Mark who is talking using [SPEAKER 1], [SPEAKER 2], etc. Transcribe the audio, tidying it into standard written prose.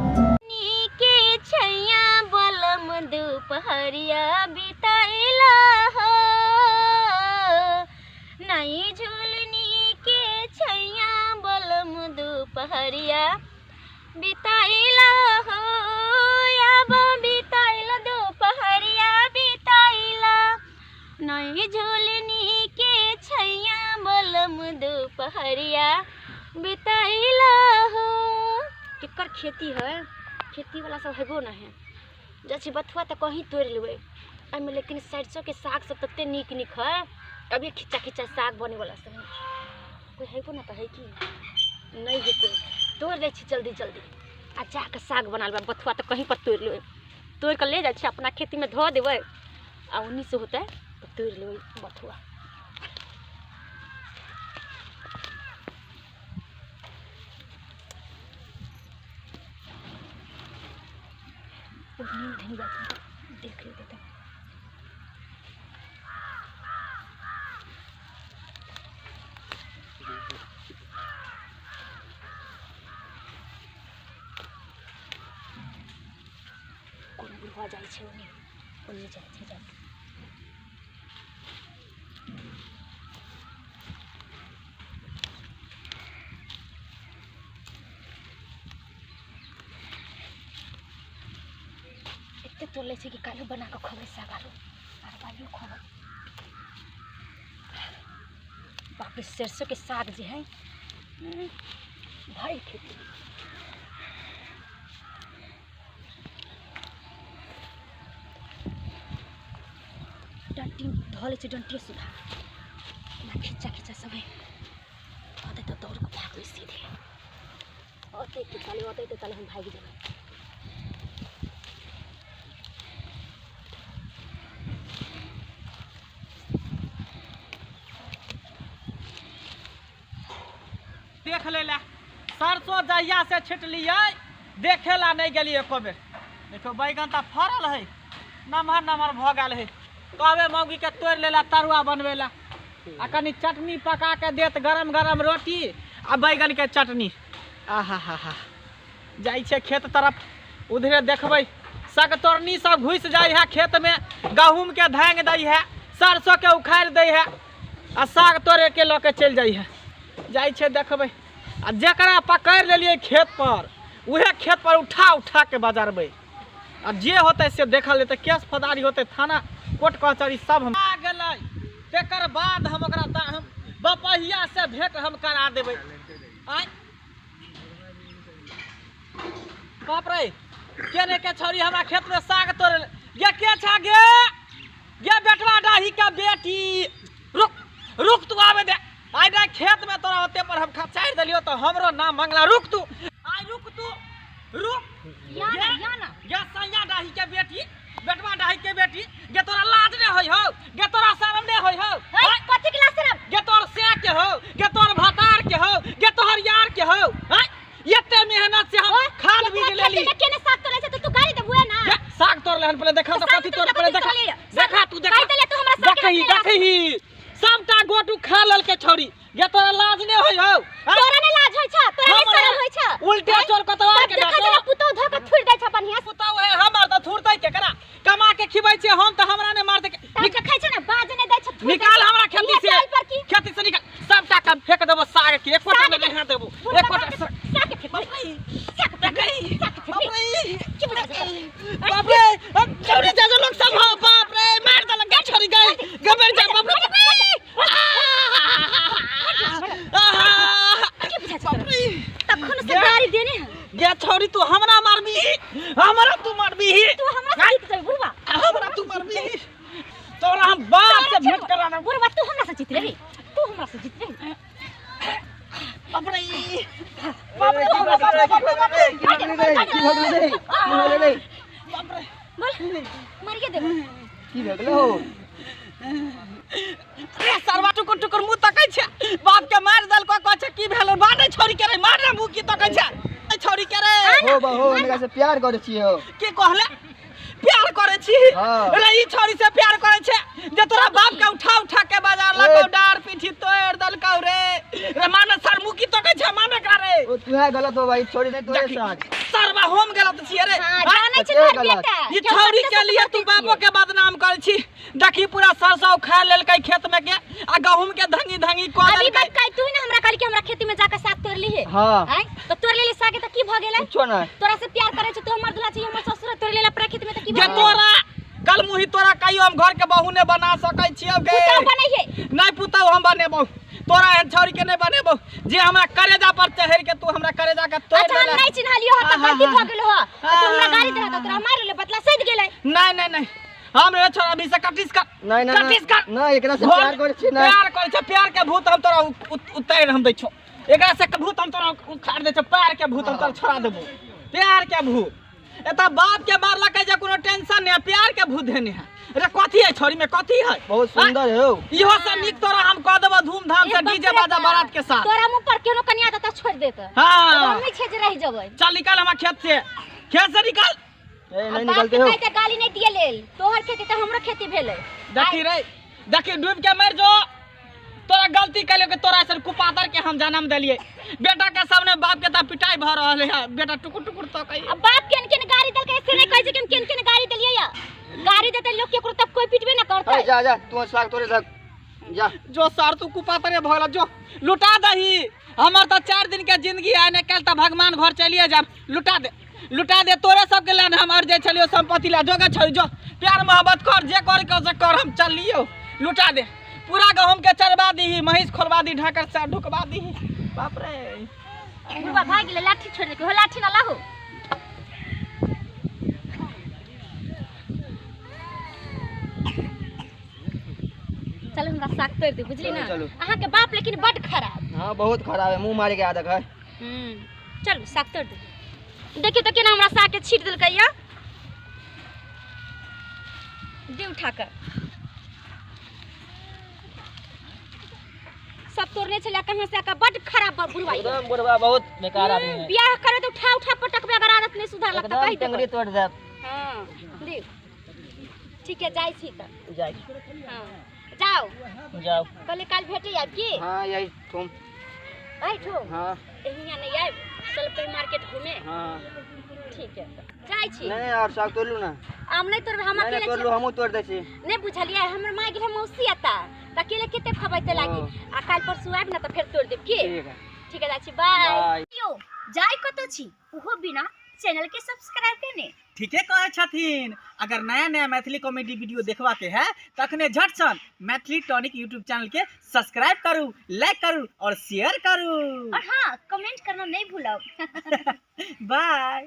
[SPEAKER 1] नीके छैया बलम दुपहरिया बितैला हो, नई झुलनी के छैया बलम दुपहरिया बितैला हो, अब बितैला दुपहरिया बितैला, नई झुलनी के छैया बलम दुपहरिया बितैला हो। केकर खेती है? खेती वाला सब हेबो न है। जाइ छी बथुआ तऽ कहीं तोड़ि लेबै एहिमे, लेकिन सरिसोके साग सब तते नीक नीक है, अभी खिच्चा खिच्चा साग बने वाला सब है। कोई हेबो न तऽ है कि नहि है कोई? तोड़ि लै छी जल्दी जल्दी आ जाके साग बना लेबै। बथुआ तऽ कहीं पर तोड़ि लेबै, तोड़ि कऽ ले जाइ छी अपना खेतीमे धऽ देबै आ ओन्नी से होतै तऽ तोड़ि लेबै बथुआ। ओढ़नी धनी जाती देख लेते तो कोन बुढ़वा जाइ छै ओने ओने जाइ छै जाइ। एते तोड़ लै छै कि काल्हि बना कऽ खबै साग आरो आर बाइयो खबै। बाप रे, सरसों के साग जे है भरि खेती। डंटी धऽ लै छै, डंटिए सुधा एना खिच्चा खिच्चा सब है। धऽ देतै दौड़ कऽ भागबै सीधे। अतै के ताले अतै के ताले हम भागि जेबै।
[SPEAKER 2] देख ले ला सरसों जहिया से छिटलियै देखे ला नहीं गेलियै एको बेर। देखियौ बैगन तऽ फड़ल है, नमहर नमहर भऽ गेल है। कहबै मौगी के तोड़ि लेला तरुआ बनबै ला आ कनि चटनी पका के देत, गरम गरम रोटी आ बैगन के चटनी। आहा हा हा, जाइ छै खेत तरफ, उधरे देखबै सगतोड़नी सब घुसि जाइ है खेत में, गहूम के धांग दै है, सरसों के उखाड़ि दै है आ साग तोड़े के लऽ के चलि जाइ है। जाइ छै देखबै आ जकरा पकड़ि लेलियै खेत पर उहे खेत पर उठा उठा के बजारबै आ जे होतै से देखल जेतै। केस फौजदारी होतै, थाना कोर्ट कचहरी सब हम आ गेलै। तकर बाद हम ओकरा हम बपहिया से भेंट हम करा देबै। आँय बाप रे, के ने के छौरी हमरा खेत में साग तोड़े गे, के छा गे? गे बेटवा डाही के बेटी, रुक रुक तू आबे दे। आइ रे खेत में तोरा ओते पर हम खचारि देलियो तो हमरो नाम मंगला। रुक तू, आइ रुक तू, रुक।
[SPEAKER 1] या ना, या ना।
[SPEAKER 2] गे सैया डाही के बेटी, बेटवा डाही के बेटी, गे तोरा लाज ने होय हो, गे तोरा शरम ने होय हो?
[SPEAKER 1] है, कथी के लाज शरम?
[SPEAKER 2] गे तोर से के हो, गे तोर भतार के हो, गे तोहर यार के हो? हैं एते मेहनत से हम
[SPEAKER 1] ओए,
[SPEAKER 2] खाद
[SPEAKER 1] केकरा
[SPEAKER 2] बीज
[SPEAKER 1] खेत
[SPEAKER 2] लेली
[SPEAKER 1] में केने साग तोड़ै छै तऽ तू गाड़ी देबुए ना?
[SPEAKER 2] गे, साग तोड़ले हन पहिले देखा
[SPEAKER 1] तऽ
[SPEAKER 2] तो
[SPEAKER 1] साग
[SPEAKER 2] कथी
[SPEAKER 1] तोड़
[SPEAKER 2] तोड़ पहिले
[SPEAKER 1] कथी
[SPEAKER 2] देखा
[SPEAKER 1] तोड़लियै?
[SPEAKER 2] देखा तू देखा।
[SPEAKER 1] कहि देले तू हमरा साग के
[SPEAKER 2] देखही
[SPEAKER 1] रखने।
[SPEAKER 2] देखही सबटा गोटू खा लेलकै छौरी। गे तोरा लाज ने होय हौ? हैं?
[SPEAKER 1] तोरा ने लाज होइ छ, तोरा ने
[SPEAKER 2] हमरा
[SPEAKER 1] शरम होइ छ?
[SPEAKER 2] उल्टे
[SPEAKER 1] हैं?
[SPEAKER 2] चोर कतवार
[SPEAKER 1] तब
[SPEAKER 2] के
[SPEAKER 1] देखै
[SPEAKER 2] डांटो।
[SPEAKER 1] छै ना पुतोह धऽ कऽ थुरि दै छ बढ़ियां से।
[SPEAKER 2] पुतहु है हमर तऽ थुरतै केकरा? कमा के खिबै छियै हम तऽ हमरा ने मारतै।
[SPEAKER 1] तब देखै छै ना बाज नै दै छ, थुरि दै
[SPEAKER 2] निकाल
[SPEAKER 1] छ।
[SPEAKER 2] हमरा खेती
[SPEAKER 1] इहे
[SPEAKER 2] से।
[SPEAKER 1] चाल पर की?
[SPEAKER 2] खेती से निकाल सबटा के फेंक देबो साग के, एकोटा
[SPEAKER 1] साग
[SPEAKER 2] नहि
[SPEAKER 1] के-
[SPEAKER 2] रहऽ देबो।
[SPEAKER 1] बुढ़बा
[SPEAKER 2] एकोटा
[SPEAKER 1] के साग के फेंकबै।
[SPEAKER 2] बाप रे,
[SPEAKER 1] साग के फेंकबै। साग के
[SPEAKER 2] बाप
[SPEAKER 1] फेंकबै।
[SPEAKER 2] रे,
[SPEAKER 1] की बुझै छै?
[SPEAKER 2] बाप रे, अब छौरी जैसे लोग सब हो, बाप रे मार देलक गे छौरी गई गबर जा, बाप रे बाप रे। आहा!
[SPEAKER 1] की बुझै छै
[SPEAKER 2] बाप
[SPEAKER 1] तोरा?
[SPEAKER 2] रे।
[SPEAKER 1] तखन से गाड़ी देने है।
[SPEAKER 2] गे छौरी तू हमरा मारबी, हमरा तू मारबी?
[SPEAKER 1] तू हमरा से जीत जेबी बुढ़बा।
[SPEAKER 2] हमरा तू मारबी? तोरा हम बाप से भेंट करा देब।
[SPEAKER 1] बुढ़बा, तू हमरा से जीत रही, तू हमरा से जीत रही।
[SPEAKER 2] बाप रे बाप रे बाप रे बाप रे बाप रे बाप रे।
[SPEAKER 3] की भऽ गेलै रे? की भऽ गेलै रे?
[SPEAKER 2] बाप रे।
[SPEAKER 1] बोल, मारिए देबो।
[SPEAKER 3] की भऽ गेलै हो?
[SPEAKER 2] रे सरवा, टुकुर टुकुर मुँह तकै छै, बाप के मारि देलको। कहै छै की भेल? मार रे छौरी के रे, मार रे। मुँह की तकै छै ए छौरी के रे?
[SPEAKER 3] हो बा हो, हिनका से प्यार करै छियै हो।
[SPEAKER 2] की कहले? प्यार करै छी?
[SPEAKER 3] हाँ।
[SPEAKER 2] रे ई छौरी से प्यार करै छै जे तोरा बाप के उठा उठा के बाजार लगौ
[SPEAKER 3] ए,
[SPEAKER 2] डा
[SPEAKER 3] है गलत हो भाई, छोड़ी नहीं तोरे
[SPEAKER 2] देखी,
[SPEAKER 3] साथ।
[SPEAKER 2] सरबा हम गलत छियै रे।
[SPEAKER 1] हाँ,
[SPEAKER 2] आँय?
[SPEAKER 1] जानै छै
[SPEAKER 3] कते
[SPEAKER 1] तोहर
[SPEAKER 3] गलत?
[SPEAKER 1] बेटा।
[SPEAKER 2] ई छौरी के लिए तू बापो के बदनाम करै छी। देखी पूरा सरसों खा लेलकै खेत में के आ गहूम के धंगी धंगी कऽ
[SPEAKER 1] अभी
[SPEAKER 2] देलकै।
[SPEAKER 1] बात कह तू ही ना हमरा कहली कि हमरा खेती में जाकर साग तोड़ ली है।
[SPEAKER 3] हाँ।
[SPEAKER 1] आँय? तो तोड़ लेली साग त की भ गेलै?
[SPEAKER 3] कुछो नहीं।
[SPEAKER 1] तोरा से प्यार करे छै, तू हमर दूल्हा छी, हमर ससुर तोड़ लेला अपना खेत में त की भ
[SPEAKER 2] गे
[SPEAKER 1] गेलै?
[SPEAKER 2] तोरा कल मुही तोरा कहियो हम घर के बहू ने बना सकै छियौ गे।
[SPEAKER 1] पुतहु बनैहे।
[SPEAKER 2] नहीं पुतहु हम बनेबौ, तोरा एहन छौरी के नहीं बनेबौ जे हमरा करेजा पर चढ़ के तू हमरा करेजा के तोड़
[SPEAKER 1] अच्छा हम
[SPEAKER 2] देले।
[SPEAKER 1] नहीं चिन्हलियो ह त
[SPEAKER 2] हाँ,
[SPEAKER 1] गलती
[SPEAKER 2] हाँ,
[SPEAKER 1] भ गेलो ह। तू हमरा
[SPEAKER 2] हाँ,
[SPEAKER 1] गाली दे त तोरा मार ले बदला सद गेलै।
[SPEAKER 2] नहीं नहीं नहीं हम रे छोरा अभी से कटिस कर।
[SPEAKER 3] नहीं नहीं
[SPEAKER 2] कटिस कर।
[SPEAKER 3] नहीं, एकरा से प्यार करे छी ना।
[SPEAKER 2] प्यार करे छै, प्यार के भूत हम तोरा उतारि हम दै छौ। एकरा से भूत हम तोरा उखाड़ दै छौ, प्यार के भूत हम तोरा छोड़ा देबौ। प्यार के भूत एता बाप के मारलकै जे कोनो टेंशन नहीं है, प्यार के भूत देने है। रे कथी है छोरी में, कथी है?
[SPEAKER 3] बहुत सुंदर है हो।
[SPEAKER 2] इहो से नीक तोरा हम कह देबो धूमधाम से
[SPEAKER 1] ए,
[SPEAKER 2] डीजे
[SPEAKER 1] बाप रे
[SPEAKER 2] बाजा
[SPEAKER 1] बाप।
[SPEAKER 2] बारात के साथ।
[SPEAKER 1] तोरा मुंह पर केनो कनिया देता छोड़ देता।
[SPEAKER 2] हाँ।
[SPEAKER 1] तब हम नहीं छे जे रह जबै।
[SPEAKER 2] चल निकल हमरा खेत से, खेत से निकल।
[SPEAKER 3] ए,
[SPEAKER 1] आ
[SPEAKER 3] नहीं
[SPEAKER 1] बाप
[SPEAKER 3] निकलते
[SPEAKER 1] के
[SPEAKER 3] हो।
[SPEAKER 1] कहते गाली नहीं दिए लेल, तोहर खेती त हमरो खेती भेलै।
[SPEAKER 2] देखी रे, देखी डूब के मर जो। तोरा गलती कलियो कि तोरा ऐसन कुपातर के हम जन्म देलिए। बेटा के सामने बाप के त पिटाई भ रहल है, बेटा टुकुर टुकुर तकै।
[SPEAKER 1] अब बाप केन केन गाली देलकै से नहीं कहै छै कि हम केन केन गाली देलियै या। गाली देतै लोग केकरो तब कोई पिटबे ना करतै।
[SPEAKER 3] ए, जा जा तू साग तोड़े लग जा।
[SPEAKER 2] जो सार तू कुपातरे भ गेला, जो लुटा दही। हमर त 4 दिन के जिंदगी है, ने कल त भगवान घर चलिए जाब। लुटा दे, लुटा दे तोरे सबके लान हम अर जे छलियो संपत्ति ला। जोगे छौ जो प्यार मोहब्बत कर, जे कर के से कर, हम चलियो। लुटा दे पूरा गहूम के चरवा दीही, महींस खोलवा दी, ढाकर से ढुकवा दीही। बाप रे
[SPEAKER 1] बुढ़वा भाग गेलै, लाठी छोड़ देलकै। हो लाठी ना लाहू। चल हमरा साग तोड़ दे, बुझली ना?
[SPEAKER 3] चलू।
[SPEAKER 1] अहाँ के बाप लेकिन बड खराब।
[SPEAKER 3] हाँ बहुत खराब है, मुंह मारे के आदत है।
[SPEAKER 1] चलू साग तोड़ दे। देखियो तो केना हमरा साग के छीट देलकै या। दे उठा कर। सब तोड़ने छलै कहाँ से आके, बड खराब बुढ़वा ई।
[SPEAKER 3] एकदम बुढ़वा बहुत बेकार आदमी है।
[SPEAKER 1] बियाह करे तो उठा उठा पटकबे, अगर आदत नहीं सुधारलक त
[SPEAKER 3] एकदम
[SPEAKER 1] कहि देबै।
[SPEAKER 3] टंगरी तोड़ देब।
[SPEAKER 1] हाँ, देख। ठीक है, जाइ छी त।
[SPEAKER 3] जाई।
[SPEAKER 1] हाँ, जाओ।
[SPEAKER 3] जाओ।
[SPEAKER 1] कल काल भेटे आयब की?
[SPEAKER 3] हाँ, यही तुम।
[SPEAKER 1] एहि ठुम?
[SPEAKER 3] हाँ।
[SPEAKER 1] एहिया नहीं आयब, चल कहीं मार्केट घूमे।
[SPEAKER 3] हाँ।
[SPEAKER 1] ठीक है, जाइ छी।
[SPEAKER 3] नहीं, और साग तोड़ लू ना।
[SPEAKER 1] आम नहीं तोड़बै, हम
[SPEAKER 3] नहीं,
[SPEAKER 1] अकेले
[SPEAKER 3] तोड़ लू,
[SPEAKER 1] छी।
[SPEAKER 3] हमहूँ तोड़ दै छी।
[SPEAKER 1] नहीं बुझलियै, हमर माय गेलै मौसी एतऽ, त अकेले कते खबैते लागी। आ काल्हि परसू आयब ना त फेर तोड़ देब की?
[SPEAKER 3] ठीक है।
[SPEAKER 1] ठीक है, जाइ छी, बाय।
[SPEAKER 3] बाय।
[SPEAKER 1] यो, जाइ कतऽ छी ओहो बिना चैनल के सब्सक्राइब केने?
[SPEAKER 2] ठीके कहै छथिन। अगर नया नया मैथिली कॉमेडी वीडियो देखबा के है तखने झटसन मैथिली टॉनिक यूट्यूब चैनल के सब्सक्राइब करू, लाइक करू और शेयर करू।
[SPEAKER 1] और हाँ, कमेंट करना नहीं भूलब।
[SPEAKER 2] बाय।